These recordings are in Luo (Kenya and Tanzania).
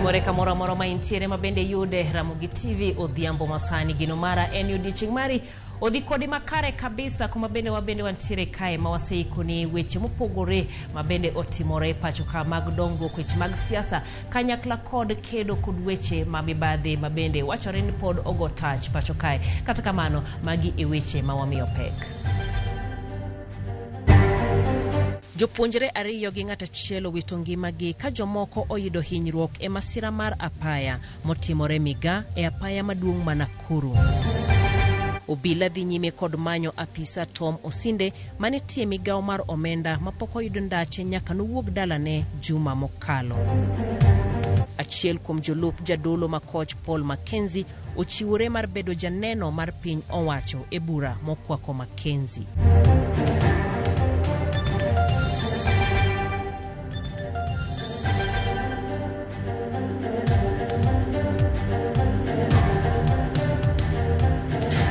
Imore kamoro amora ma intiere ma bende yude Ramogi TV odhiambo masani. Gino mara en ni odiochieng' mari odhi kodi makare kabisa, kuma bende wabende wantiere kae ma waseikoni weche mopogore ma bende otimore pacho ka mag dongruok, weche mag siasa kanyakla kod kedo kod weche ma mibadhi ma bende wachore ni pod ogo tach pacho kae. Kata kamano, magi e weche ma wamiyo pek. Jopuonjre ariyo gi ng'at achiel owito ngimagi ka jomoko oyudo hinyruok e masira mar apaya motimore Migaa e apaya maduong' ma Nakuru. Obila dhi nyime kod manyo apisa Tom Osinde manitie migawo mar omenda mapok oyud ndache nyaka nowuog dalane juma mokalo. Achiel kuom jolup jadolo ma koch Paul Mackenzie ochiwore mar bedo janeno mar piny owacho e bura mokwako Mackenzie.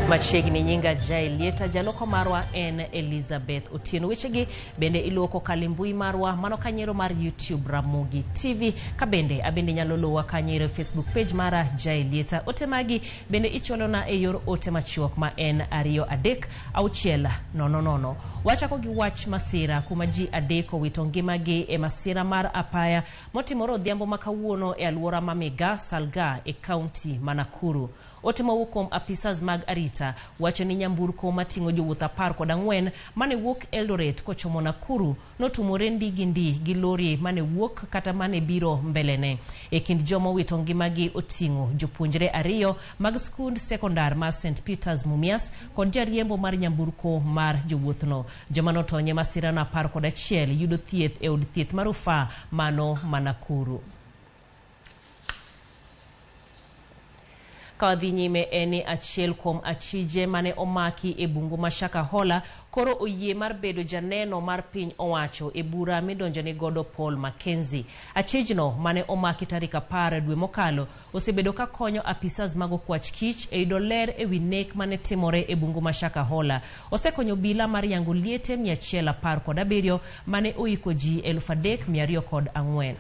Machiegni nyinga Jael Lieta, jaloko marwa en Elizabeth Otieno. Wechegi bende iluwo kokalo e mbui marwa mano kanyero mar YouTube Ramogi TV, ka bende abende nyalo luwa kanyero e Facebook page mara Jael Lieta. Ote magi bende ichwalona e yor ote machuok ma en 2 3 6 0 0. Wachako gi wach masira kuma ji adek owito ngimagi e masira mar apaya motimore odhiambo ma kawuono e alwora ma Migaa Salgaa e kaunti ma Nakuru. Ote mowuok kuom apisas mag arita wacho ni nyamburko mating'o jowuoth 14 mane wuok Eldoret kochomo Nakuru notumore ndi gi ndi gi lori mane wuok kata mane biro mbelene. E kind joma owito ngimagi oting'o jopuonjre ariyo mag skund sekondar mar St Peters Mumias kod jariembo mar nyamburko mar jowuothno. Joma notony e masirano 11 yudo thieth e od thieth mar rufaa mano ma Nakuru. Ka wadhi nyime en ni achiel kuom achije mane omaki e bungu ma Shakahola koro oyie mar bedo janeno mar piny owacho e bura midonjone godo Paul Mackenzie. Achijno mane omaki tarik 10 dwe mokalo osebedo ka konyo apisas mag okwach kich e yudo ler e wi nek mane timore e bungu ma Shakahola. Osekonyo obila mar yango liete 117 mane oiko ji 3204.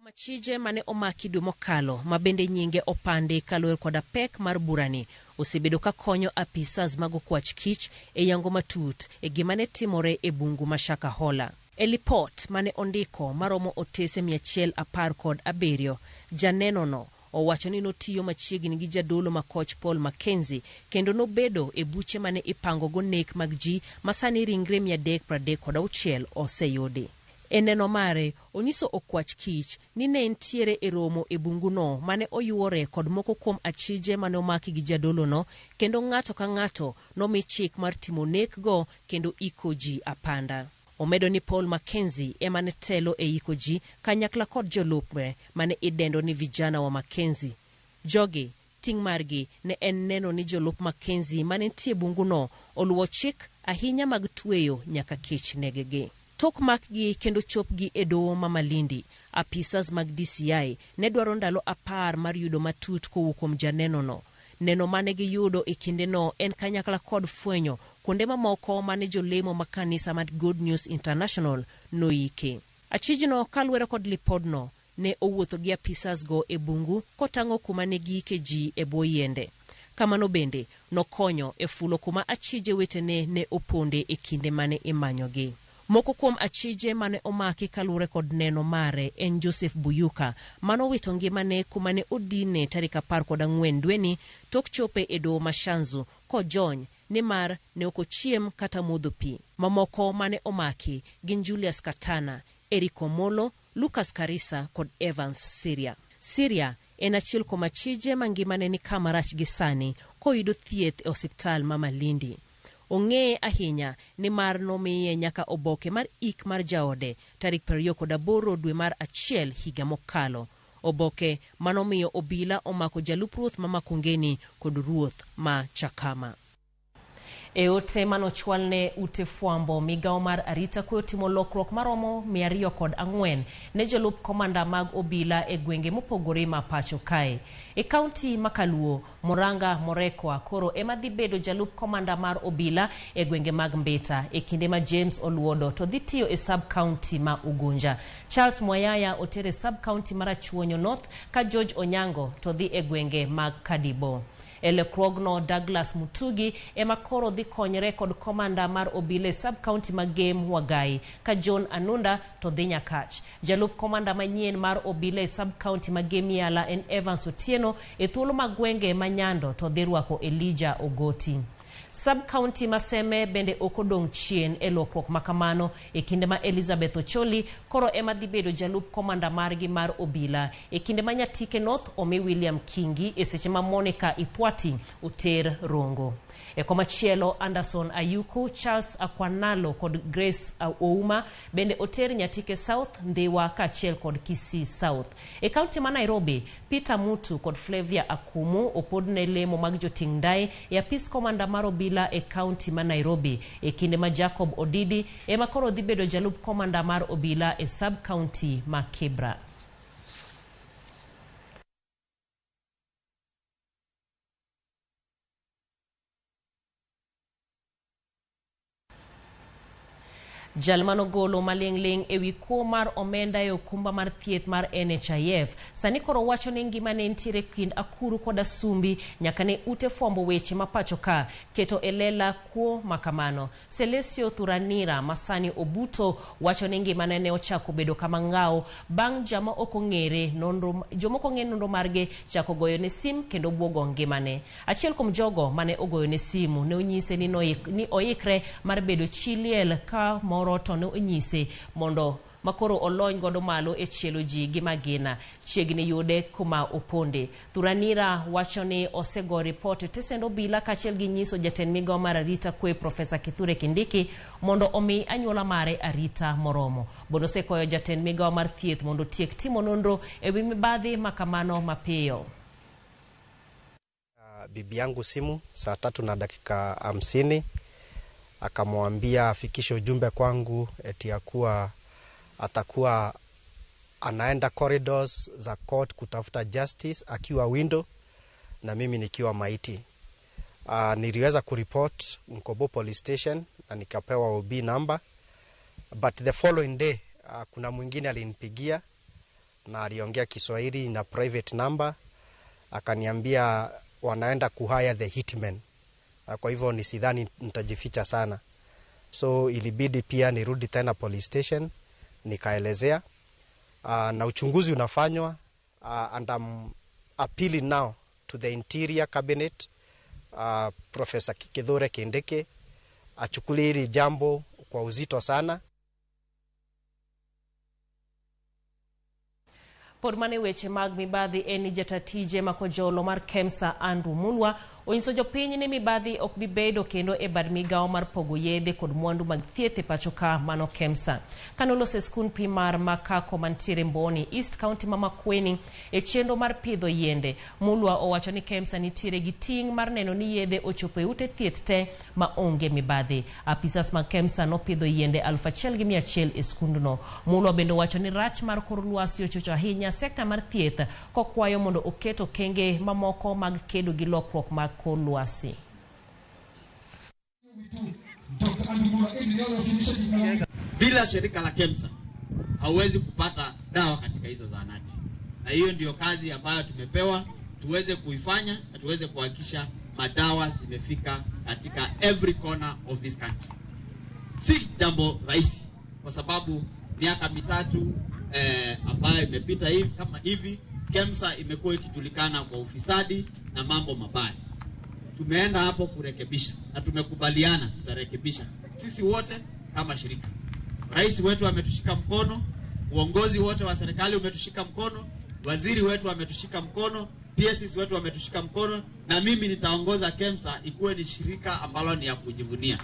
Machije mane omaki dwe mokalo ma bende nyinge opandi kaluwore koda pek mar burani osebedo ka konyo apisas mag okwach kich e yango matut e gima ne timore e bungu ma Shakahola. E lipot mane ondiko maromo otese 117, janeno no owacho ni notiyo machiegni gi jadolo ma koch Paul Mackenzie kendo nobedo e buche mane ipango go nek mag ji ma sani ringre 336 oseyudi. E neno mare, onyiso okwach kich ni ne entiere e romo e bunguno mane oyuore kod moko kuom achije mane omaki gi jadolono kendo ng'ato ka ng'ato nomi chik mar timo nek go kendo iko ji apanda. Omedo ni Paul Mackenzie ema ne telo e iko ji kanyakla kod jolupne mane idendo ni Vijana wa Mackenzie. Jogi, ting' margi ne en neno ni jolup Mackenzie mane nitie bunguno oluwo chik ahinya mag tweyo nyaka kech neggi. Tok makgi kendo chopgi e doho ma Malindi, apisas mag DCI ne dwaro ndalo 10 mar yudo matut kowuok kuom janeno no. Neno mane giyudo e kindeno en kanyakla kod fwenyo kuonde mamoko mane jolemo ma kanisa mar Good News International noike. Achijno kaluwore kod lipodno ne owuotho gi apisas go e bungu kotang'o kuma ne giike ji e bwo yiende. Kamano bende nokonyo e fulo kuma achije wetene ne oponde e kinde mane imanyogi. Moko kuom achije mane omaki kaluwore kod neno mare en Joseph Buyuka manowito ngimane kuma ne odine tarik 14 dweni tok chope e doho ma Shanzu kojony nimar ne ok ochiem kata modho pi. Mamoko mane omaki gin Julius Katana, Eric Omolo, Lucas Karisa kod Evans Siria. Siria en achiel kuom achije ma ngimane ni kama rach gi sani koyudo thieth e osiptal ma Malindi. Ong'eye ahinya nimar nomiye nyaka oboke mar ik mar jaode tarik 28 dwe mar 1 higa mokalo. Oboke manomiyo obila omako jalup ruoth ma Makongeni kod ruoth ma Chakama. E ote manochwal ne ute fwambo, migawo mar arita kwe otimo lokruok maromo 204 ne jolup komanda mag obila e gwenge mopogore ma pacho kae. E kaunti ma Kaluo, Muranga Morekwa koro ema dhi bedo jalup komanda mar obila e gwenge mag Mbita, e kinde ma James Oluodo to dhi tiyo e sub county ma Ugunja. Charles Mwayaya otere sub county mar Rachuonyo North ka George Onyango to dhi e gwenge mag Kadibo. E lokruogno, Douglas Mutugi ema koro dhi konyre kod komanda mar obila e sub county ma Gem Wagai ka John Anunda to dhi Nyakach. Jalup komanda manyien mar obila e sub county ma Gem Yala en Evans Otieno, e thuolo ma gwenge ma Nyando to dhi rwako Elijah Ogoti. Sub county ma Seme bende ok odong' chien e lokruok ma kamano, e kinde ma Elizabeth Ocholi koro ema dhi bedo jalup komanda margi mar obila, e kinde ma Nyatike North omi William Kingi, e seche ma Monica Ithwati oter Rongo. E komachielo, Anderson Ayuku, Charles Akwanalo kod Grace Ouma bende oter Nyatike South, Ndhiwa kaachiel kod Kisii South. E kaunti ma Nairobi, Peter Mutu kod Flavia Akumu opodne lemo mag joting' ndai e apis komanda mar obila e kaunti ma Nairobi, e kinde ma Jacob Odidi ema koro dhi bedo jalup komanda mar obila e sub county ma Kibra. Jal manogolo maling'ling' ewi kuo mar omenda e okumba mar thieth mar NHIF sani koro wacho ni ngimane nitiere kind akuru kod asumbi nyaka ne ute fwambo weche ma pacho ka keto e lela kuo makamano. Celestio Thuranira masani Obuto wacho ni ngimane ne ochako bedo kama ng'aw bang' jama ok ong'ere nonro joma ok ong'e nonro margi chako goyone sim kendo buogo ngimane. Achiel kuom jogo mane ogoyone simu ne onyise ni oikre mar bedo chi liel ka moro to ne onyise mondo makoro olony godo malo e chielo ji gi magina chiegni yude kuma oponde. Thuranira wacho ni osego ripot e tesend obila kaachiel gi nyiso jatend migawo mar arita kwe Profesa Kithure Kindiki mondo omi anyuola mare arita moromo. Bende osekwayo jatend migawo mar thieth mondo otiek timo nonro ewi mibadhi makamano mapiyo. Bibi yangu simu saa 3:50 akamwambia afikishe ujumbe kwangu eti ya kuwa atakuwa anaenda corridors za court kutafuta justice akiwa window na mimi nikiwa maiti. Niliweza kureport Mkobo Police Station na nikapewa OB number, but the following day kuna mwingine alinipigia na aliongea Kiswahili na private number, akaniambia wanaenda kuhire the hitman. Kwa hivyo nisidhani nitajificha sana. So ilibidi pia nirudi tena police station nikaelezea, na uchunguzi unafanywa, and I'm appealing now to the Interior Cabinet, Professor Kithure Kindiki achukulie hili jambo kwa uzito sana. Pod mane weche mag mibadhi en ni jatatije makojolo mar KEMSA Andrew Mulwa onyiso jopiny ni mibadhi ok bi bedo kendo e bad migawo mar pogo yedhe kod mwandu mag thieth e pacho ka mano KEMSA. Kanoloso e skund primar ma Kako mantiere Mboni East County ma Makueni e chenro mar pidho yiende, Mulwa owacho ni KEMSA nitiere gi ting' mar neno ni yedhe ochopo e ute thieth te ma onge mibadhi. Apisas mag KEMSA nopidho yiende 1100 e skundno. Mulwa bende owacho ni rach mar kor lwasi ochocho ahinya sekta mar thieth kokwayo mondo oket okenge mamoko mag kedo gi lokruok mag kor lwasi. Bila shirika la KEMSA hauwezi kupata dawa katika hizo zahanati, na hiyo ndiyo kazi ambayo tumepewa tuweze kuifanya na tuweze kuhakikisha madawa zimefika katika every corner of this country. Si jambo rahisi kwa sababu miaka mitatu ambayo imepita hivi kama hivi, KEMSA imekuwa ikijulikana kwa ufisadi na mambo mabaya. Tumeenda hapo kurekebisha na tumekubaliana tutarekebisha sisi wote kama shirika. Rais wetu ametushika mkono, uongozi wote wa serikali umetushika mkono, waziri wetu ametushika mkono, PSS wetu ametushika mkono, na mimi nitaongoza KEMSA ikuwe ni shirika ambalo ni ya kujivunia.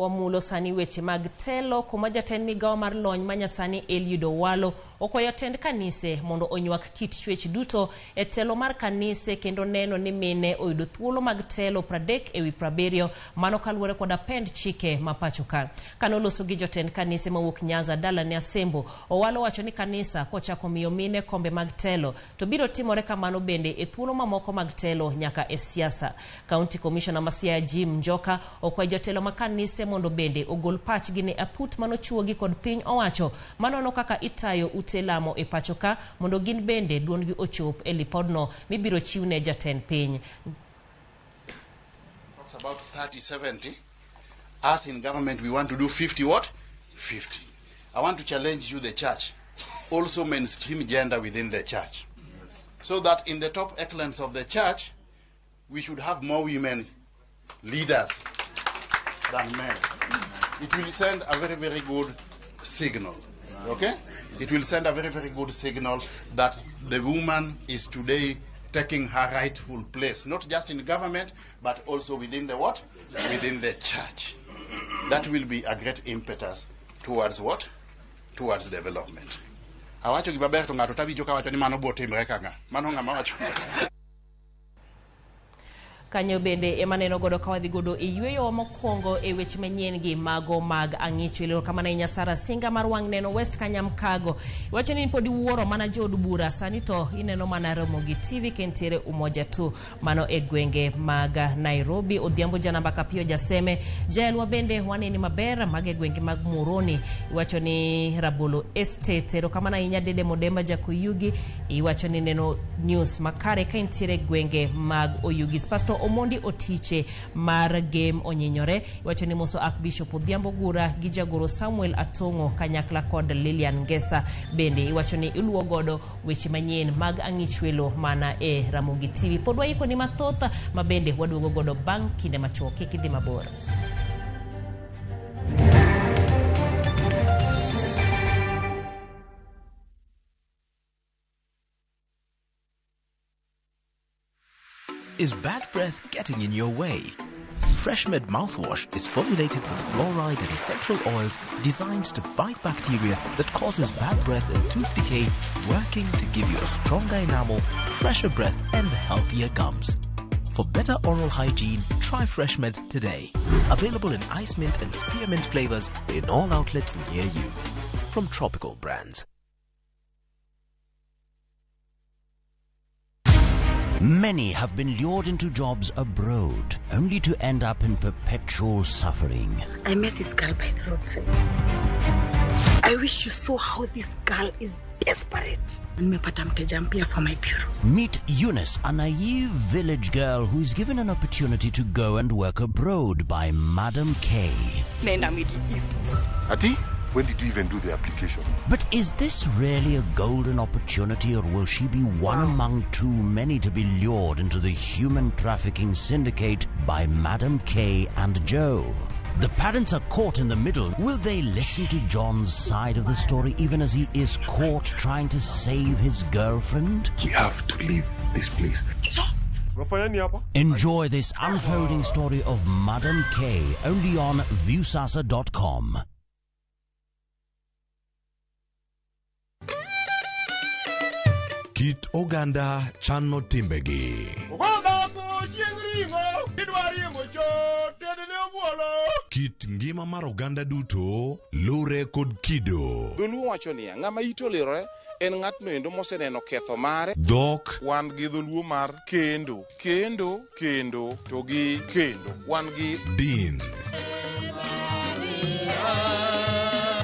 Wamulo sani weche mag telo kuma jatend migawo mar lony manyasani Eliud Owalo okwayo tend kanise mondo onywak kit chwech duto e telo mar kanise kendo neno ni mine oyudo thuolo mag telo 30/70 mano kaluwore koda pend chike ma pacho ka. Kanoloso gi jotend kanise mawuok Nyanza dalane Asembo, Owalo wacho ni kanisa kochako miyo mine kombe mag telo to biro timore kamano bende e thuolo mamoko mag telo nyaka e siasa. County Commissioner ma Siaya Jim Njoka okwayo jotelo ma kanise mondo bende ogol pachgi ne aput manochuogi kod piny owacho manono kaka itayo ute lamo e pacho ka mondo gin bende duondgi ochop e lipodno mibiro chiwne jatend piny. Talks about 30-70. Us in government, we want to do 50 what? 50. I want to challenge you, the church, also mainstream gender within the church. Yes. So that in the top echelons of the church, we should have more women leaders than men. It will send a very, very good signal. Okay? It will send a very, very good signal that the woman is today taking her rightful place, not just in government, but also within the what? Within the church. That will be a great impetus towards what? Towards development. Awacho gimaber to ng'ato tawinjo kawacho ni mano bo timre kanga. Mano ng'ama wacho. Kanyo bende ema neno godo ka wadhi godo e yweyo mokwongo e weche manyien gi mago mag ang'icho. Erokamano ahinya Sara Singa mar wang' neno West Kanyamkago. Iwacho ni pod iwuoro mana jood bura sani to ineno mana Ramogi TV kentiere Umoja tu mano e gwenge mag Nairobi. Odhiambo Janamba Kapiyo Jaseme Jaelwa bende waneni maber mago e gwenge mag Muhoroni. Iwacho ni Rabolo Estate. Erokamano ahinya Dede Modemba Jakoyugi. Iwacho ni neno news makare ka intiere gwenge mag Oyugis. Pastor Omondi Otiche mar Game Onyinyore iwacho ni moso Archbishop Odhiambo Gura gi jagoro Samuel Atong'o kanyakla kod Lilian Ngesa. Bende iwacho ni iluwo godo weche manyien mag ang'ichwelo mana e Ramogi TV. Pod waikoni mathoth ma bende waduogo godo bang' kinde machuok. Kik idhi mabor. Is bad breath getting in your way? FreshMed mouthwash is formulated with fluoride and essential oils designed to fight bacteria that causes bad breath and tooth decay, working to give you a stronger enamel, fresher breath, and healthier gums. For better oral hygiene, try FreshMed today. Available in ice mint and spearmint flavors in all outlets near you. From Tropical Brands. Many have been lured into jobs abroad, only to end up in perpetual suffering. I met this girl by the roadside. I wish you saw how this girl is desperate. Nimepata mteja mpya for my bureau. Meet Eunice, a naive village girl who is given an opportunity to go and work abroad by Madam K. Naenda Middle East. Ati? When did you even do the application? But is this really a golden opportunity, or will she be one among too many to be lured into the human trafficking syndicate by Madam K and Joe? The parents are caught in the middle. Will they listen to John's side of the story even as he is caught trying to save his girlfriend? We have to leave this place. Enjoy this unfolding story of Madam K only on Viusasa.com. Kit oganda chano timbegi. Kit ngima mar oganda duto lure kod kido. Dholuo wacho niya, ng'ama ite olirore en ng'atno endo moseneno ketho mare. Dhok. Wan gi dholuo mar kendo, kendo, kendo, to gi kendo. Wan gi din.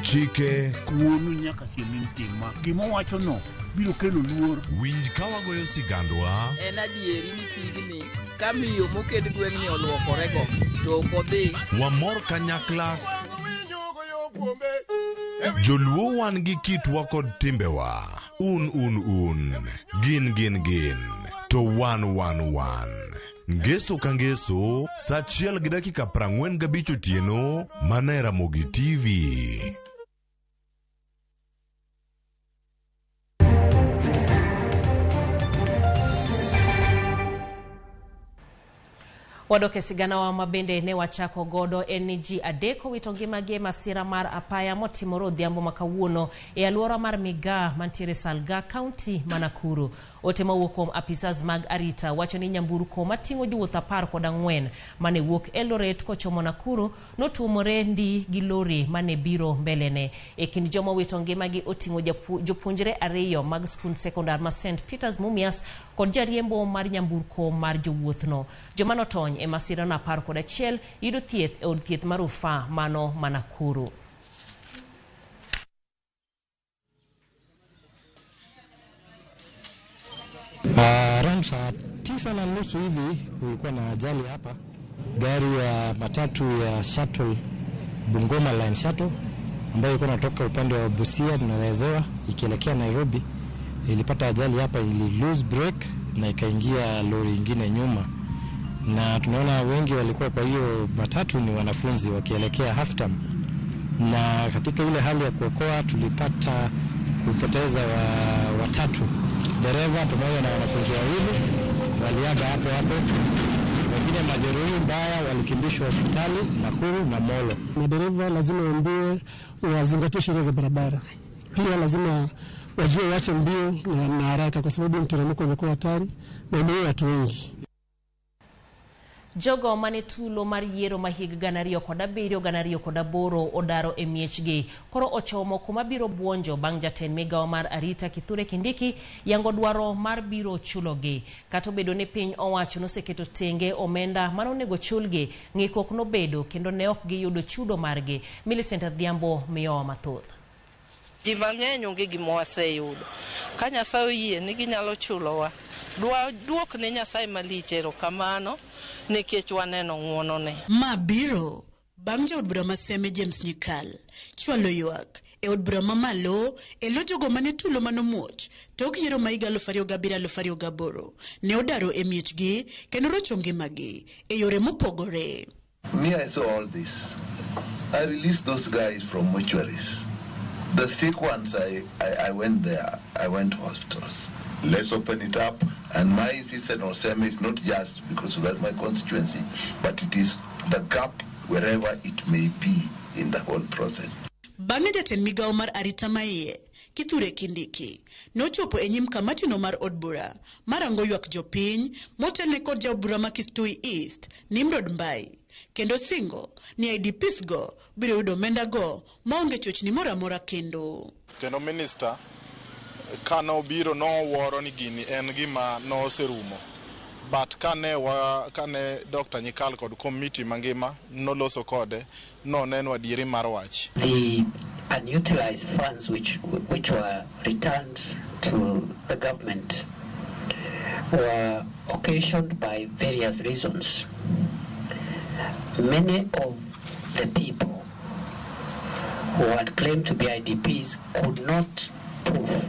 Chike. Wuonu nyaka siem tima. Gima owacho no biro kelo luor. Winj ka wagoyo sigandwa. En adieri ni pigni ka miyo moked gweng'ni oluokorego to ok odhi. Wamor kanyakla. Joluo wan gi kitwa kod timbewa. Un un un. Gin gin gin. To wan wan wan. Ngeso ka ngeso, sa 1:45 otieno, mana e Ramogi TV. Wadok e siganawa ma bende ne wachako godo en ni ji 3 owito ngimagi e masira mar apaya motimore odhiambo ma kawuono e alwora mar Migaa mantiere Salga, kaunti ma Nakuru. Ote mawuok kuom apisas mag arita wacho ni nyamburko mating'o jowuoth 14 mane wuok Eldoret kochomo Nakuru notuomore ndi gi lori mane biro mbelene. E kind joma owito ngimagi oting'o jopuonjre 2 mag skund sekondar ma St Peters Mumias kod jariembo mar nyamburko mar jowuothno. Joma notony e masirano 11 yudo thieth e od thieth mar rufaa mano ma Nakuru. Around saa 9:30 hivi kulikuwa na ajali hapa. Gari ya matatu ya shuttle Bungoma Line Shuttle ambayo ilikuwa inatoka upande wa Busia tunaelezewa ikielekea Nairobi ilipata ajali hapa, ili lose brake na ikaingia lori ingine nyuma. Na tunaona wengi walikuwa kwa hiyo matatu ni wanafunzi wakielekea half term. Na katika ile hali ya kuokoa tulipata kupoteza watatu, dereva pamoja na wanafunzi 2 waliaga hapo hapo. Wengine majeruhi mbaya walikimbishwa hospitali Nakuru na Molo. Madereva lazima waambiwe wazingatie sheria za barabara. Pia lazima wajue waache mbio na haraka kwa sababu mteremko umekuwa hatari na imeua watu wengi. Jogo mane tulo mar yiero ma higa 2007 2008 odaro e miechgi koro ochomo kuma biro buonjo bang' jatend migawo mar arita Kithure Kindiki yango dwaro mar biro chulogi. Kata obedo ni piny owacho noseketo tenge omenda mane onego chulgi, ng'ikruok nobedo kendo ne ok giyudo chudo margi. Millicent Adhiambo miyowa mathoth. Ji mang'eny onge gima waseyudo. Ka Nyasaye oyie ni ginyalo chulowa, dwa duok ne Nyasaye malich erokamano nikech waneno ng'wonone. Ma biro bang' jaod bura ma Seme James Nyikal chwalo ywak e od bura mamalo e lo jogo mane tulo manomuoch tok yiero ma higa 2007-2008 ne odaro e miechgi kendo rocho ngimagi e yore mopogore. Me, I saw all this. I released those guys from mortuaries. The sick ones, I went there. I went to hospitals. Let's open it up. And my insistence on Seme is not just because of that my constituency, but it is the gap wherever it may be in the whole process. Bang'e jatend migawo mar arita maiye Kithure Kindiki nochopo e nyim kamatino mar od bura marango ywak jopiny motelne kod jaod bura ma Kistui East Nimrod Mbai kendo singo ni IDPs go biro yudo omenda go maonge chochni moro amora kendo. Kendo minister kano biro nowuoro ni gini en gima noserumo, but kane Dr. Nyikal kod committee mangima noloso kode, noneno adieri mar wach. The unutilized funds which were returned to the government were occasioned by various reasons. Many of the people who had claimed to be IDPs could not prove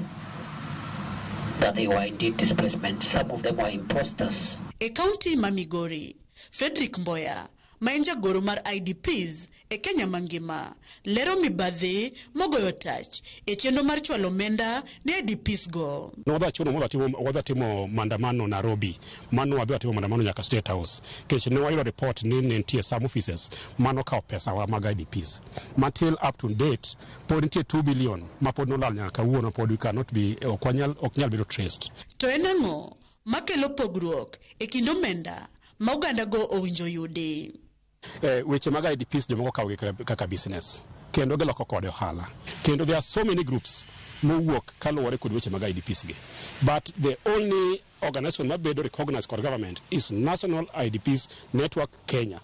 that they were indeed displacement. Some of them were imposters. E kaunti ma Migori, Frederick Mboya ma en jagoro mar IDPs e Kenya mangima lero mibadhi mogoyo tach e chenro mar chwalo omenda ne IDPs go. Nwadhi chuno wadhi timo maandamano Nairobi, mano wadhi timo maandamano nyaka State House nikech ne wayudo report ni ne nitie some offices manokawo pesa wa mag IDPs until up to date pod nitie 2 billion ma pod nolal nyaka kawuono, pod we cannot be, ok wanyal, ok nyal bedo traced. To en ang'o makelo pogruok e kind omenda ma oganda go owinjo yudi? Weche mag IDPs jomoko kawogi kaka business kendo giloko kode ohala, kendo there are so many groups mowuok kaluwore kod weche mag IDPs gi, but the only organization mabedo recognized kod government is National IDPs Network Kenya,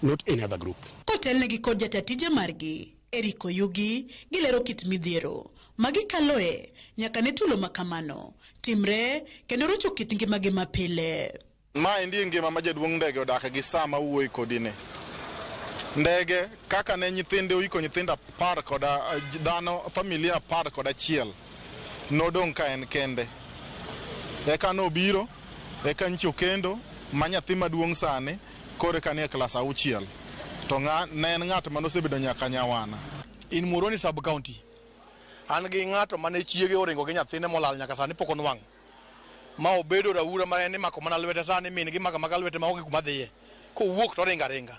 not any other group. Kotelnegi kod jatatije margi Eric Oyugi, gilero kit midhiero ma gikaloe nyaka ne tulo makamano timre kendo rocho kit ngimagi mapile. Ma endi e ngima ma jaduong' ndege odak gi sama wuoyi kodi ni. Ndege kaka ne nyithinde oiko nyithindo 10 koda dhano familia 11 nodong' ka en kende. Eka nobiro, eka nyicho kendo ma nyathi maduong' sani koro eka nie klas 6. To ne en ng'at manosebedo nyaka nyawana. In Muhoroni sub county, an gi ng'ato mane chiege oringo gi nyathine molal nyaka sani pok onwang'o. Ma obedo raura ma en imako mana lwete sani min gi mako maka lwete ma onge kuma dhiye. Kowuok to oringo aringa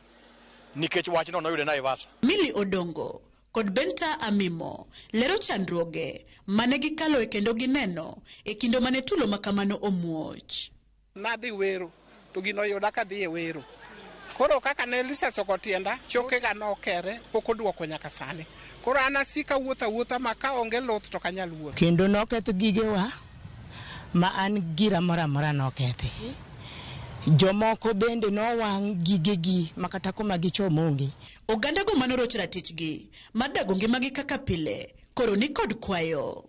nikech wachno noyude Naivasha. Milly Odongo kod Benta Amimo lero chandruoge mane gikaloe kendo gineno e kinde mane tulo ma kamano omuoch. Nadhi wero to gino oyuda kadhi e wero. Koro kaka ne lisas ogo tienda, chokega nokere, pok oduoko nyaka sani. Koro an asiko awuotho awuotha ma ka onge luth to ok anyal wuotho. Kendo noketh gigewa ma an gira moro amora nokethi. Jomoko bende nowang' gigegi ma kata kuma gichomo onge. Ogandago manoroch ratichgi mar dago ngimagi kaka pile koro ni kod kwayo.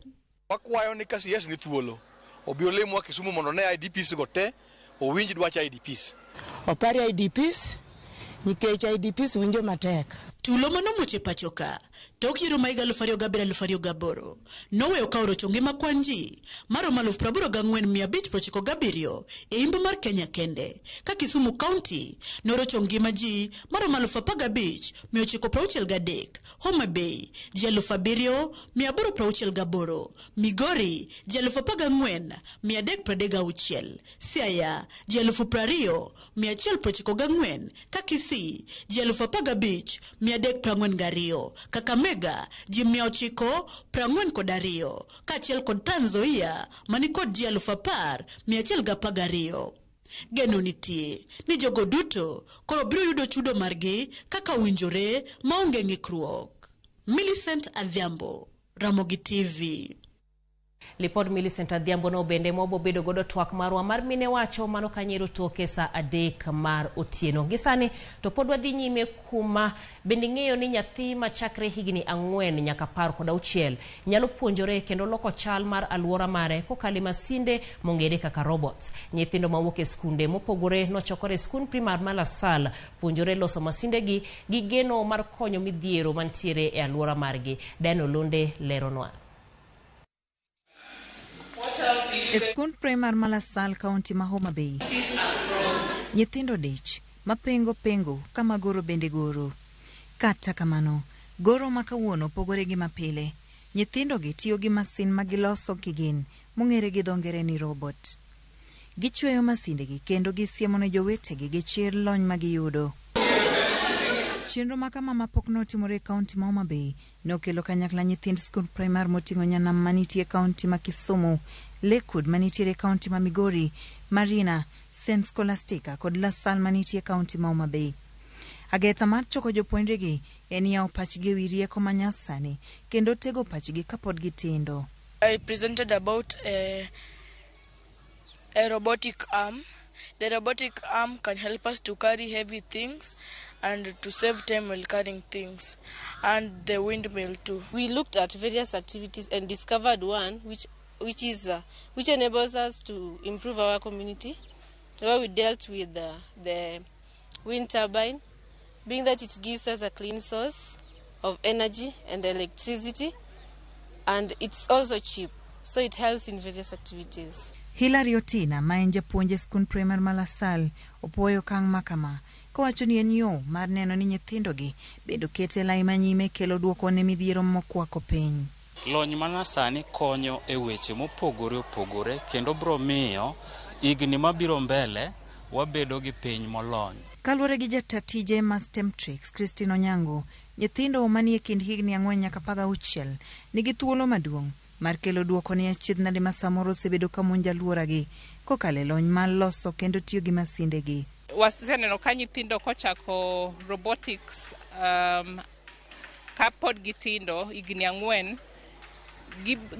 Wakwayo ni ka CS ni thuolo, obi olimwa Kisumu mondo one IDPs go te, owinj dwach IDPs. Opari IDPs nikech IDPs winjo matek. Tulo manomuoch e pacho ka tok yiero ma higa 2007-2008 noweyo ka orocho ngima kwan ji maromo 84,597 e imbo mar Kenya kende, ka Kisumu County norocho ngima ji maromo 15,963, Homa Bay ji 7,868, Migori ji 14,336, Siaya ji 20,194, ka Kisii ji 15,342, Kakamega ji 942, kaachiel kod Trans Nzoia manikod ji 10,112. Geno nitie ni jogo duto koro biro yudo chudo margi kaka owinjore maonge ng'ikruok. Millicent Adhiambo, Ramogi TV. Lipod Millicent Adhiambo no bende mwabo bedo godo twak marwa mar mine wacho mano kanyero toke saa 3 mar otieno. Gisani to pod wadhi nyime kuma bende ng'eyo ni nyathi machakre higni 4 nyaka 16 nyalo puonjore kendo loko chal mar aluora mare kokalo e masinde mong'ere kaka robots. Nyithindo mawuok e skunde mopogore nochokore e skund primar ma Lasal puonjore loso masindegi gi geno mar konyo midhiero mantiere e aluora margi. Diana Olonde leronwa. E skund primar ma Lasal, kaunti ma Homa Bay, nyithindo dich mapengo pengo kama goro bende goro. Kata kamano, goro ma kawuono opogore gi mapile. Nyithindogi tiyo gi masin ma giloso kigin mong'ere gi dho ngere ni robot. Gichweyo masindegi kendo gisiemo ne jowetegi gi chir lony ma giyudo. Chenro ma kama mapok notimore e kaunti ma Homa Bay nokelo kanyakla nyithind skund primar moting'o Nyanam manitie e kaunti ma Kisumu, Lakewood manitiere e kaunti ma Migori, Marina, St. Scholastica kod Lasal manitie e kaunti ma Homa Bay. Ageta mar choko jopuonjregi en yawo pachgi ewi rieko ma nyasani kendo tego pachgi kapod gitindo. I presented about a robotic arm. The robotic arm can help us to carry heavy things and to save time while carrying things, and the windmill too. We looked at various activities and discovered one which enables us to improve our community, where we dealt with the wind turbine, being that it gives us a clean source of energy and electricity, and it's also cheap, so it helps in various activities. Hilary Otina ma en japuonj e skund primar ma Lasal opuoyo okang' ma kama kowacho ni en yo mar neno ni nyithindogi bende oket e lai manyime kelo duoko ne midhiero mokwako piny. Lony manyasani konyo e weche mopogore opogore kendo bro miyo higni mabiro mbele wabedo gi piny molony. Kaluwore gi jata tije ma Stemtrix Christine Onyango, nyithindo manie kind higni 4 nyaka 16 nigi thuolo maduong' mar kelo duoko ne achiedhnade ma samoro osebedo ka monjo alworagi kokalo e lony mar loso kendo tiyo gi masindegi. Waseneno ka nyithindo kochako robotics kapod gitindo higni 4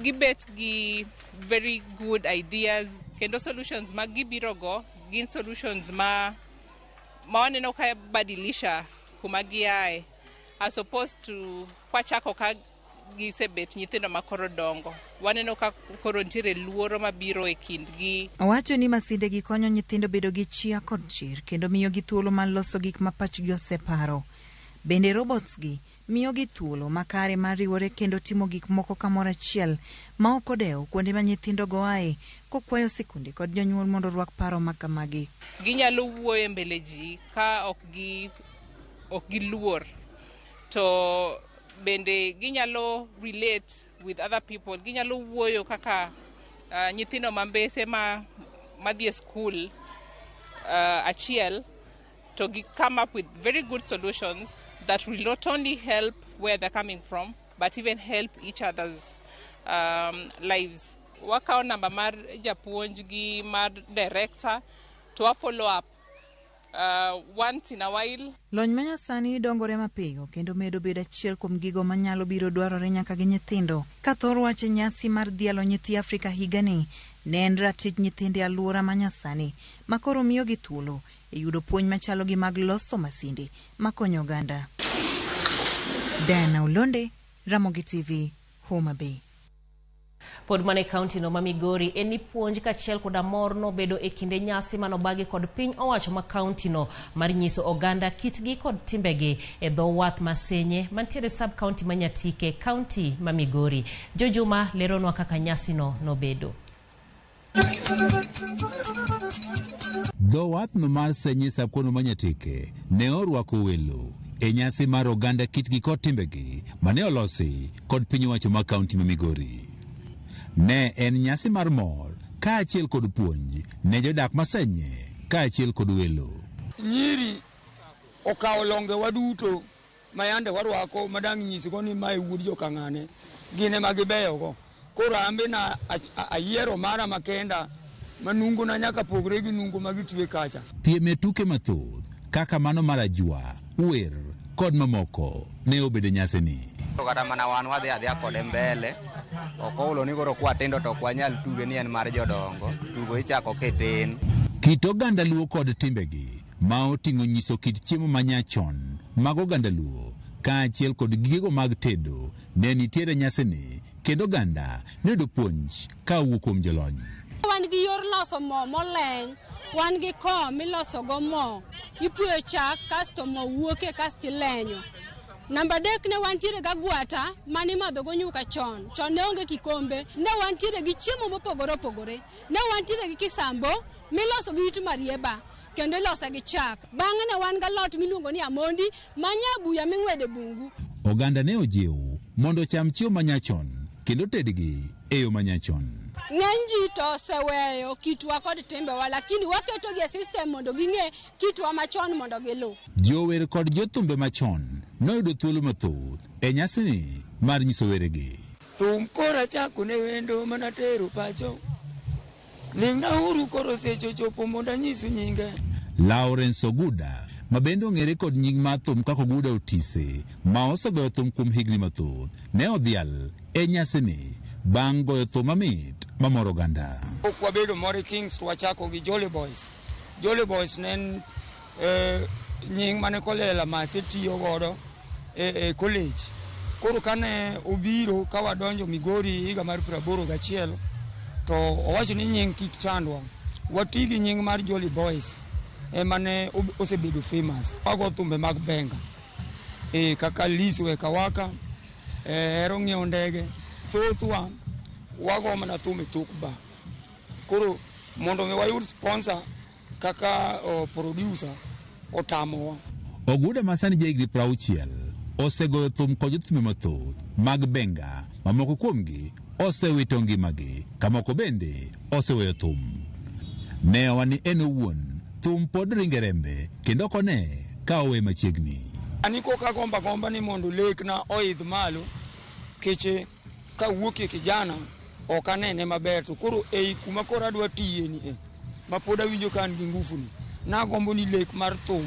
gibet gi very good ideas kendo solutions ma gibirogo gin solutions ma waneno ka badilisha kuma giae as opposed to kwachako ka gisebet nyithindo ma koro dongo. Waneno ka koro nitiere luoro mabiro e kindgi. Owacho ni masindegi konyo nyithindo bedo gi chia kod chir kendo miyogi thuolo mar loso gik ma pachgi oseparo. Bende robots gi miyogi thuolo makare mar riwore kendo timo gik moko kamoro achiel ma ok odewo kuonde ma nyithindogo ae, kokwayo sikunde kod jonyuol mondo orwak paro ma kamagi. Ginyalo wuoyo e mbele ji ka ok giluor, to bende ginyalo relate with other people. Ginyalo wuoyo kaka nyithindo ma mbese ma madhi e skul achiel, to come up with very good solutions that will not only help where they're coming from, but even help each other's lives. Wakawo namba mar japuonj gi mar director to wa follow up once in a while. Lony manyasani dongore mapiyo kendo medo bedo achiel kuom gigo manyalo biro dwarore nyaka gi nyithindo. Ka thor wach e nyasi mar dhialo nyithi Afrika higani ne en ratich nyithindo e alwora manyasani ma koro miyogi thuolo e yudo puonj machalo gi mag loso masinde makonyo oganda. Diana Olonde, Ramogi TV, Homa Bay. Pod mana e kaunti no ma Migori en ni puonj kaachiel koda mor nobedo e kinde nyasi manobagi kod piny owacho ma kaunti no mar nyiso oganda kitgi kod timbegi e dho wath ma Senye mantiere sub kaunti ma Nyatike, kaunti ma Migori. Jojuma leronwa kaka nyasi no nobedo. Dho wathno mar Senye Sub-kono ma Nyatike ne orwako welo e nyasi mar oganda kitgi kod timbegi mane olosi kod piny owacho ma kaunti ma Migori. Ne en nyasi mar mor kaachiel kod puonj ne jodak ma Senye kaachiel kod welo. Nyiri okawo longewa duto ma yande warwako madang' nyisgo ni mae wuod jokang'ane, gin ema gibeyogo. Koro an be na ayiero mara makenda ma nungona nyaka pogre gi nungo ma gitwe kacha. Piem e tuke mathoth kaka mano mar ajwa, wer kod mamoko ne obedo e nyasini. Kata mana wan wadhi adhiya kode mbele, ok ohulo ni koro kwatindo to ok wanyal tuge ni en mar jodongo, tugo ichako kitin. Kit oganda Luo kod timbegi ma oting'o nyiso kit chiemo ma nyachon mag oganda Luo kaachiel kod gigego mag tedo ne nitiere e nyasini kendo oganda ne oyudo puonj ka owuok kuom jolony. Wan gi yor loso mo moleny, wan gi ko miloso go mo, ipuoyo chak kasto mo wuoke kasto ilenyo. Namba 3 ne wantiere gi agwata mane imadho go nyuka chon, chon ne onge kikombe, ne wantiere gi chiemo mopogore opogore, ne wantiere gi kisambo miloso gi it marieba kendo ilose gi chak. Bang'e ne wan gi alot miluongo ni amondi ma nyabuya ming'wedo e bungu. Oganda ne ojiw mondo ocham chiemo manyachon kendo tedgi e yo manyachon. Ng'eny ji to oseweyo kitwa kod timbewa, lakini waketogi e system mondo ging'e kitwa machon mondo giluw. Jower kod jothumbe machon noyudo thuolo mathoth e nyasini mar nyiso weregi. Thum koro achako ne wendo mana tero pacho. Ling'nauru koro seche ochopo mondo anyisu nyinge. Lawrence Oguda, ma bende ong'ere kod nying mar thum kaka Oguda Otise, ma osegoyo thum kuom higni mathoth, ne odhial e nyasini bang' goyo thum mamit mamoro oganda. Pok wabedo Mori Kings to wachako gi Jolly Boys. Jolly Boys ne en nying mane Kolela Mase tiyo godo e college. Koro kane obiro ka wadonjo Migori higa mar 81 to owacho ni nying kik chandwa. Wati gi nying mar Jolly Boys ema ne osebedo famous. Wago thumbe mag benga. Kaka Liz Weka Waka, hero ng'iewo ndege. Thothwa wago mana thum e tok bar. Koro mondo mi wayud sponsor kaka producer otamowa. Oguda ma sani jahigni 60 osegoyo thum kod jothumbe mathoth mag benga ma moko kuomgi osewito ngimagi ka moko bende oseweyo thum. Ne owa ni en owuon thum pod ringe rembe kendo ok one ka owe machiegni. Ani koka gomba gomba ni mondo lekna oidh malo keche kawuok e kijana ok anene maber to koro ei kuma koro adwa tiye ni ma pod awinjo ka an gi ngufu ni nagombo ni lek mar thum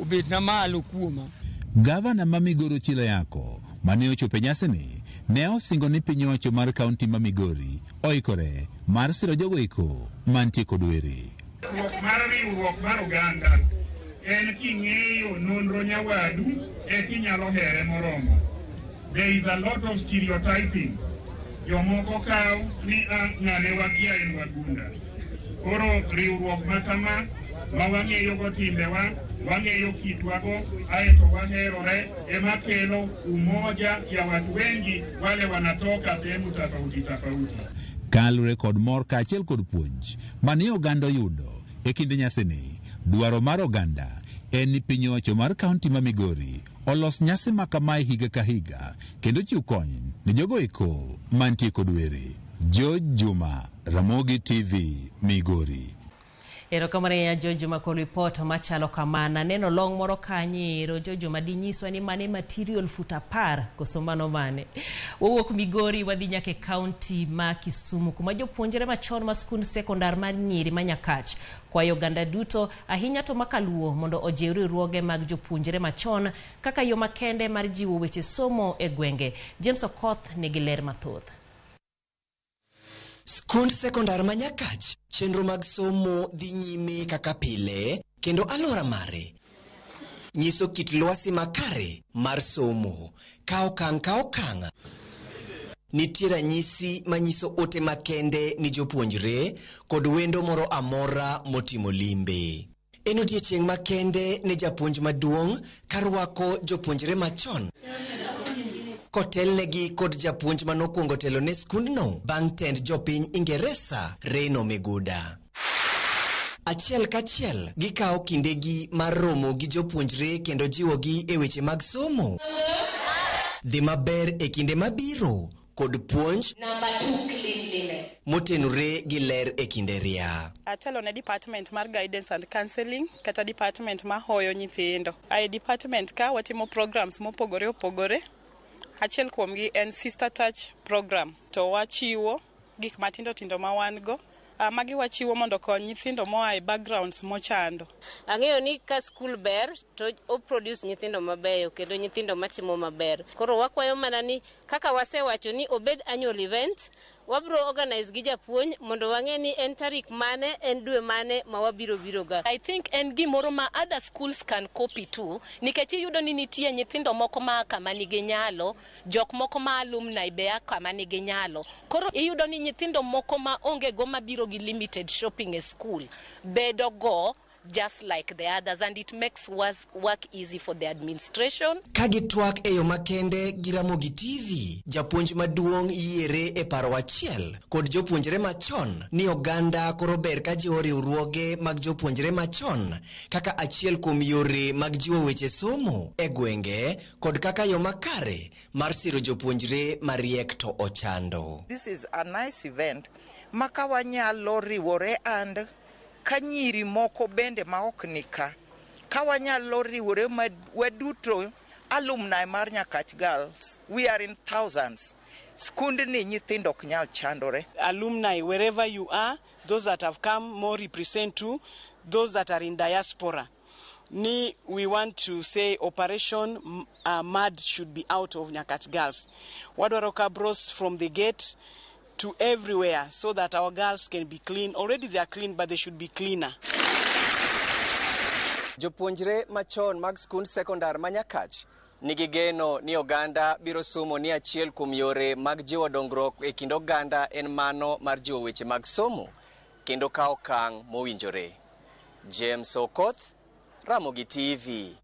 obedna malo kuoma. Gavana ma Migori Ochilo Ayacko mane ochopo e nyasini ne osingo ni piny owacho mar kaunti ma Migori oikore mar siro jogo eko mantie kod were. Ruok mar riwruok mar oganda en king'eyo nonro nyawadu eka inyalo here moromo. There is a lot of stereotyping. Jomoko kawo ni ng'ane wakia en wagunda. Koro riwruok ma kama ma wang'eyo go timbewa, wang'eyo kitwago, aeto waherore ema kelo umoja ya watu wengi wale wanatoka sehemu tofauti tofauti. Kaluwore kod mor kaachiel kod puonj mane oganda oyudo e kinde nyasini, dwaro mar oganda en ni piny owacho mar kaunti ma Migori olos nyasi ma kamae higa ka higa kendo chiw kony ne jogo eko mantie kod were. George Juma, Ramogi TV, Migori. Erokamano ahinya George Juma ripot machalo kamana. Neno long moro kanyo ero George Juma dinyiswa ni mane material fut 10 koso mano mane. Wawuok Migori wadhi nyaka e kaunti ma Kisumu kuma jopuonjre machon ma skund sekondar mar nyiri ma Nyakach kwayo oganda duto ahinya to makaluo mondo ojiw riwruoge mag jopuonjre machon kaka yo makende mar jiwo weche somo e gwenge. James Okoth nigi ler mathoth. Skund sekondar ma Nyakach, chenro mag somo dhi nyime kaka pile kendo alwora mare nyiso kit lwasi makare mar somo. Ka okang' ka okang' nitie ranyisi manyiso ote makende ni jopuonjre kod wendo moro amora motimo limbe. En odiechieng' makende ne japuonj maduong' karwako jopuonjre machon kotelnegi kod japuonj manokwongo telo ne skundno bang' tend jopiny Ingeresa Reno Miguda. Achiel kachiel gikawo kindegi mar romo gi jopuonjre kendo jiwogi e weche mag somo. Dhi maber e kinde mabiro kod puonj motenore gi ler e kinde ria. Atelo ne department mar guidance and counseling kata department mahoyo nyithindo. E department ka watimo programs mopogore opogore. Achiel kuomgi en Sister Touch program to wachiwo gik matindo tindo ma wan go. Magi wachiwo mondo okony nyithindo moa e backgrounds mochando. Ang'eyo ni ka skul ber to o produce nyithindo mabeyo kendo nyithindo matimo maber. Koro wakwayo mana ni kaka wasewacho ni obed annual event, wabro organize gi japuonj mondo wang'e ni en tarik mane, en dwe mane ma wabiro biro ga. I think en gimoro ma other schools can copy too, nikech iyudo ni nitie nyithindo moko ma kama nigi nyalo, jok moko ma alumni be a kama nigi nyalo. Koro iyudo ni nyithindo moko ma onge go mabiro gi limited shopping e school bedo go just like the others, and it makes work easy for the administration. Ka gitwak e yo makende gi Ramogi TV, japuonj maduong' yiere e paro achiel kod jopuonjre machon ni oganda koro ber ka jiwo riwruoge mag jopuonjre machon kaka achiel kuom yore mag jiwo weche somo e gwenge kod kaka yo makare mar siro jopuonjre mariek to ochando. This is a nice event ma ka wanyalo riwore and ka nyiri moko bende ma ok nika, ka wanyalo riwore ma waduto alumni mar Nyakach Girls, we are in thousands. Skundni nyithindo ok nyal chandore. Alumni, wherever you are, those that have come more represent to those that are in diaspora. Ni we want to say Operation Mud should be out of Nyakach Girls. Wadwaro cabros from the gate to everywhere so that our girls can be clean. Already they are clean, but they should be cleaner. Jopuonjre machon mag skund sekondar ma Nyakach nigi geno ni oganda biro somo ni achiel kuom yore mag jiwo dongruok e kind oganda en mano mar jiwo weche mag somo kendo kawo okang' mowinjore. James Okoth, Ramogi TV.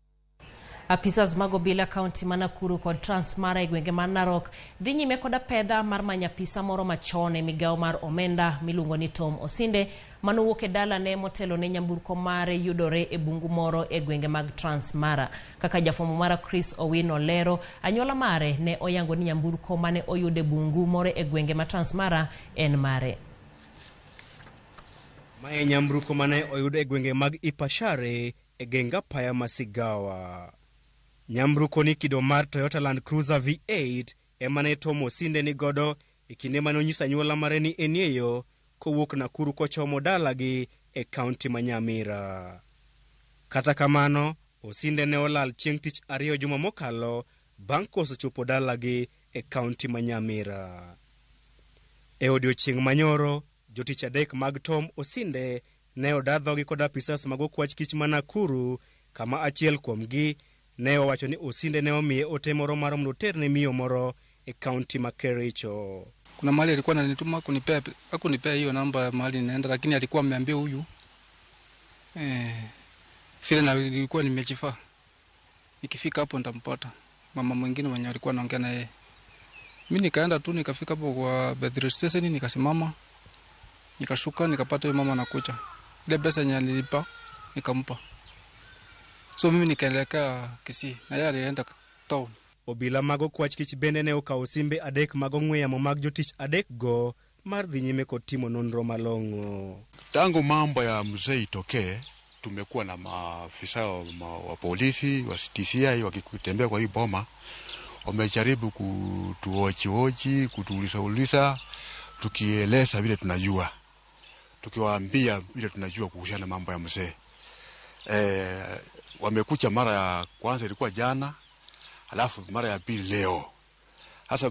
Apisas mag obila kaunti ma Nakuru kod Transmara e gwenge mar Narok dhi nyime kod apedha mar manyo apisa moro machon e migawo mar omenda miluongo ni Tom Osinde manowuok e dalane motelo ne nyamburko mare yudore e bungu moro e gwenge mag Transmara. Kaka jafwambo mara Chris Owino lero, anyuola mare ne oyango ni nyamburko mane oyud e bungu moro e gwenge ma Transmara en mare. Mae nyamburko mane oyud e gwenge mag Ipashare e geng apaya ma Sigawa. Nyamburko ni kido mar Toyota Land Cruiser V8 ema ne Tom Osinde ni godo e kinde mane onyiso anyuola mare ni enie yo kowuok Nakuru kochomo dalagi e kaunti ma Nyamira. Kata kamano, Osinde ne olal chieng' tich ariyo juma mokalo bang' koso chopo dalagi e kaunti ma Nyamira. E odiochieng' manyoro, jotich adek mag Tom Osinde ne oda dhogi kod apisas mag okwach kich ma Nakuru, kama achiel kuomgi ne owacho ni Osinde ne omiye ote moro mar mondo oterne miyo moro e kaunti ma Kericho. Kuna mahali alikuwa ananituma hakunipea hiyo namba mahali ninaenda, lakini alikuwa ameambia huyu vile na nilikuwa nimejifaa, nikifika hapo nitampata mama mwingine mwenye alikuwa anaongea na yeye. Mimi nikaenda tu nikafika hapo kwa petrol station, nikasimama, nikashuka, nikapata huyo mama anakuja. Ile pesa yenye alilipa nikampa. So mimi nikaelekea Kisii na yeye alienda town. Obila mag okwach kich bende ne okawo simbe adek mag ong'we yamo mag jotich adek go mar dhi nyime kod timo nonro malong'o. Tangu mambo ya mzee itokee, tumekuwa na maafisa wa polisi wa DCI wakitembea kwa hii boma, wamejaribu kutuhojihoji, kutuuliza, tukieleza vile tunajua, tukiwaambia vile tunajua kuhusiana na mambo ya mzee. Wamekuja mara ya kwanza ilikuwa jana, alafu mara ya pili leo. Hasa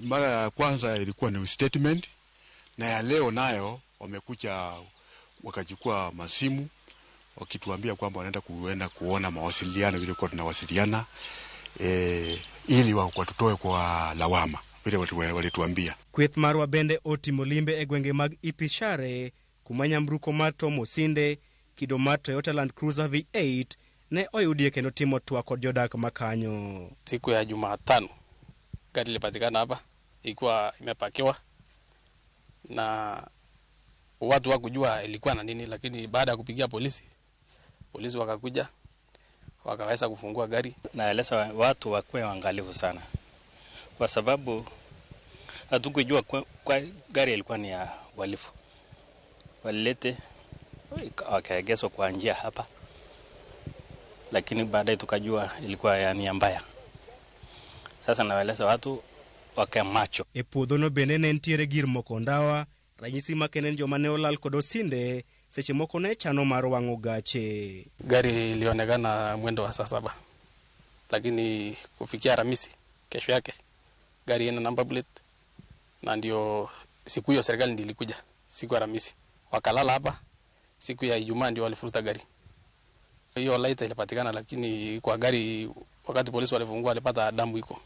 mara ya kwanza ilikuwa ni statement, na ya leo nayo wamekuja wakachukua masimu wakituambia kwamba wanaenda kuenda kuona mawasiliano vile kwa tunawasiliana, ili watutoe kwa lawama vile walituambia. Kweth marwa bende otimo limbe e gwenge mag Ipishare kuma nyamburko mar Tom Osinde kido mar Toyota Land Cruiser V8 ne oyudie kendo timo twak kod jodak makanyo. Siku ya Jumatano gari lilipatikana hapa ikiwa imepakiwa na watu wakujua ilikuwa na nini, lakini baada ya kupigia polisi wakakuja wakaweza kufungua gari. Naeleza watu wakuwe waangalifu sana, kwa sababu hatukujua kwa gari ilikuwa ni ya walifu. Walilete wakaegezwa kwa njia hapa, lakini baadaye tukajua ilikuwa ya nia mbaya. Sasa naeleza watu wakae macho. E puodhono bende ne nitiere gir moko ndawa, ranyisi makende ni joma ne olal kod Osinde seche moko ne chano mar wang'o gache. Gari ilionekana mwendo wa saa 7, lakini kufikia Alhamisi kesho yake gari ina number plate, na ndio siku hiyo serikali ndio ilikuja siku ya Alhamisi wakalala hapa. Siku ya Ijumaa ndio walifuruta gari. Hiyo light ilipatikana, lakini kwa gari wakati polisi walifungua walipata damu iko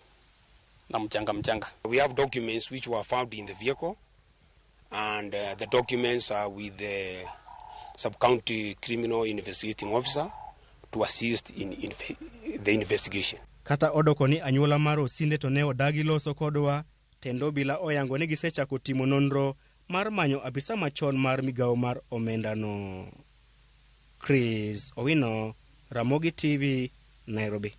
na mchanga. We have documents which were found in the vehicle, and the documents are with the sub-county criminal investigating officer to assist in the investigation. Kata odoko ni anyuola mar Osinde to ne odagi loso kodwa, tendo obila oyango ni gisechako timo nonro mar manyo apisa machon mar migawo mar omendano. Chris Owino, Ramogi TV, Nairobi.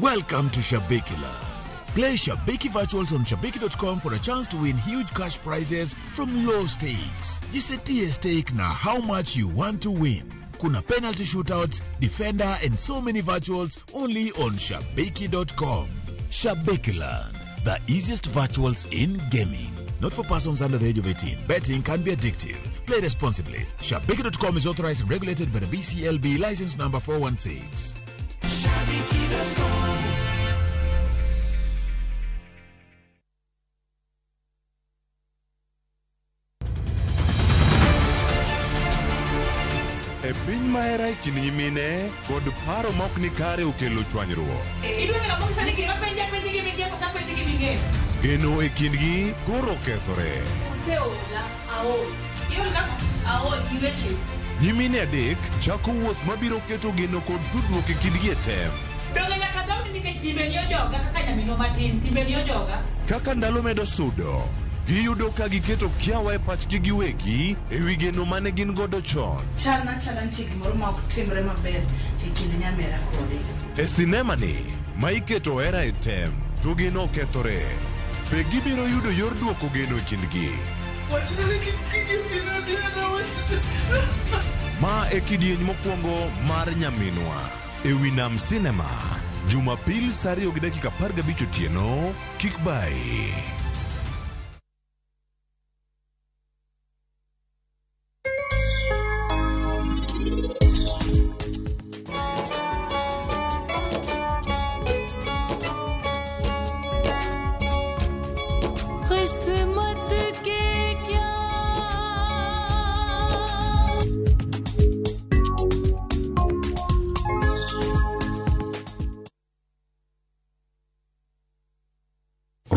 Welcome to Shabiki Land. Play Shabiki Virtuals on Shabiki.com for a chance to win huge cash prizes from low stakes. Jisetie stake na how much you want to win. Kuna penalty shootouts, defender and so many virtuals only on Shabiki.com. Shabiki Land, the easiest virtuals in gaming. Not for persons under the age of 18. Betting can be addictive. Play responsibly. Shabiki.com is authorized and regulated by the BCLB license number 416. Shabiki.com. E piny mahera e kind nyimine kod paro mok ni kare okelo chwanyruok. Geno e kindgi koro kethore. Nyimine adek chako wuoth mabiro keto geno kod tudruok e kindgi e tem. Kaka ndalo medo sudo, giyudo ka giketo kiawa e pachgi giwegi e wi geno mane gin godo chon. Chalna nitie gimoro ma ok timre maber e kind nyamera kode. E sinema ni, ma iketo hera e tem, to geno okethore. Be gibiro yudo yor duoko geno e kindgi? Ma e kidieny mokwongo mar Nyaminwa e wi Nam Cinema, Jumapil saa 2:15 otieno, kik bayi.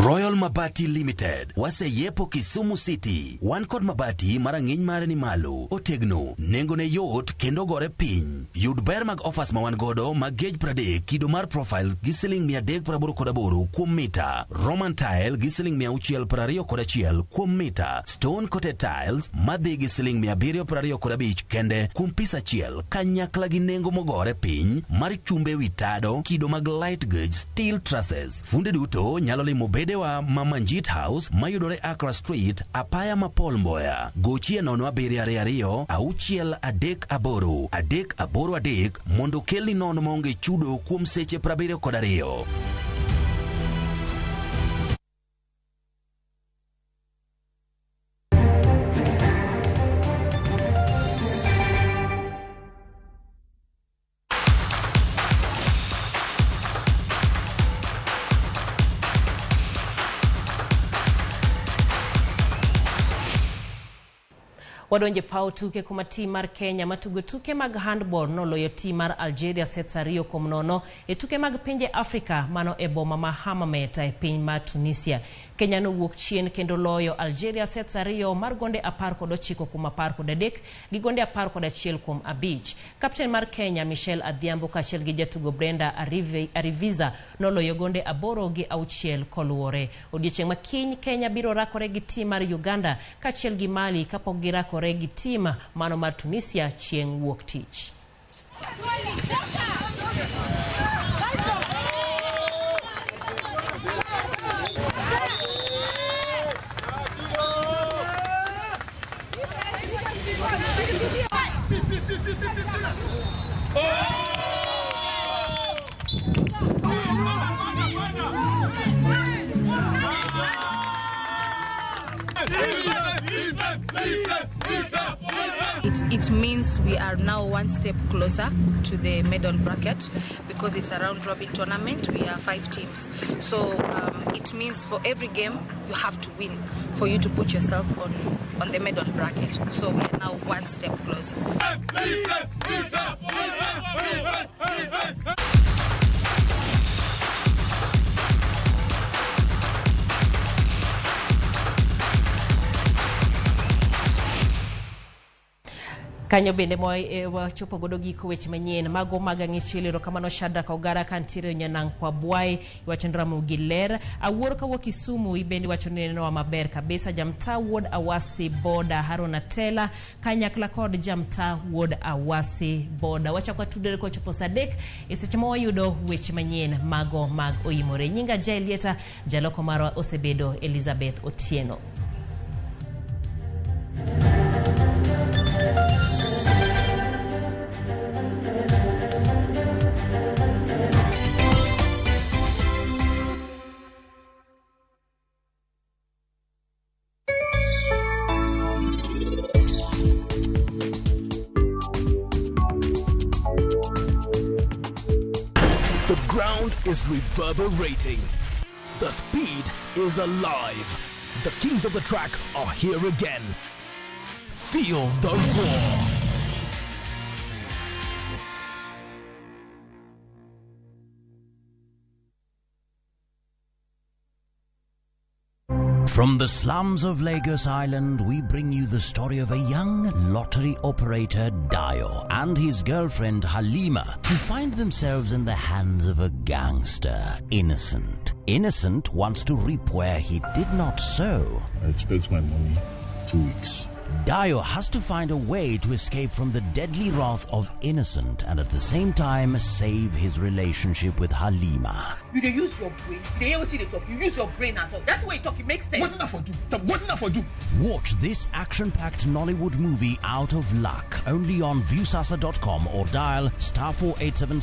Royal Mabati Limited waseyepo Kisumu City. Wan kod mabati ma rang'iny mare ni malo, otegno, nengone yot kendo gore piny. Yud ber mag offers ma wan godo mag gauge 30 kido mar profile gi siling 388 kuom mita, Roman tile gi siling 621 kuom mita, stone coated tiles madhi gi siling 725 kende kuom pis achiel kanyakla gi nengo mogore piny mar chumbe wi tado kido mag light gauge steel trusses. Funde duto nyalo limo bedewa ma Manjit House mayudore Accra Street, apaya ma Paul Mboya. Gochie 0722 638 383 mondo kelni nono maonge chudo kuom seche 72. Wadonje paw tuke kuma tim mar Kenya matugo tuke mag handball noloyo tim mar Algeria sets 2-0 e tuke mag pinje Afrika mano e boma ma Hammamet e piny mar Tunisia. Kenya nowuok chien kendo loyo Algeria sets 2 mar gonde 19 kuom 13 gi gonde 11 kuom 5. Kapten mar Kenya Michelle Adhiambo kaachiel gi jatugo Brenda Ariviza noloyo gonde 8 gi 6 koluwore. Odiechieng' ma kiny Kenya biro rakore gi tim mar Uganda kaachiel gi Mali kapok girakore gi tim mano mar Tunisia chieng' wuok tich. It means we are now one step closer to the medal bracket because it's a round robin tournament. We are 5 teams. So it means for every game you have to win for you to put yourself on the medal bracket. So we are now one step closer. Kanyo bende wachopo godo giko weche manyien mago mag ang'ich. Erokamano Shadrack Ogara kantiere Nyanang' kwa Bwai iwacho ni Ramogi ler. Awuor kawuok Kisumu ibende iwacho ni nenowa maber kabisa. Jamtaa wuod Awasi Boda Haruna Tela kanyakla kod Jamtaa wuod Awasi Boda. Wachako watudore kochopo saa 3 e seche ma wayudo weche manyien mago mag oyimore. Nyinga Jaelieta, jaloko marwa osebedo Elizabeth Otieno. The ground is reverberating. The speed is alive. The kings of the track are here again. Feel the roar. From the slums of Lagos Island, we bring you the story of a young lottery operator, Dio, and his girlfriend, Halima, who find themselves in the hands of a gangster, Innocent. Innocent wants to reap where he did not sow. I expect my money 2 weeks. Dio has to find a way to escape from the deadly wrath of Innocent and at the same time save his relationship with Halima. You dey use your brain. You dey hear wetin they talk. You use your brain and talk. That's way you talk. It makes sense. What's that for do? What's that for do? Watch this action-packed Nollywood movie Out of Luck only on Viusasa.com or dial *487*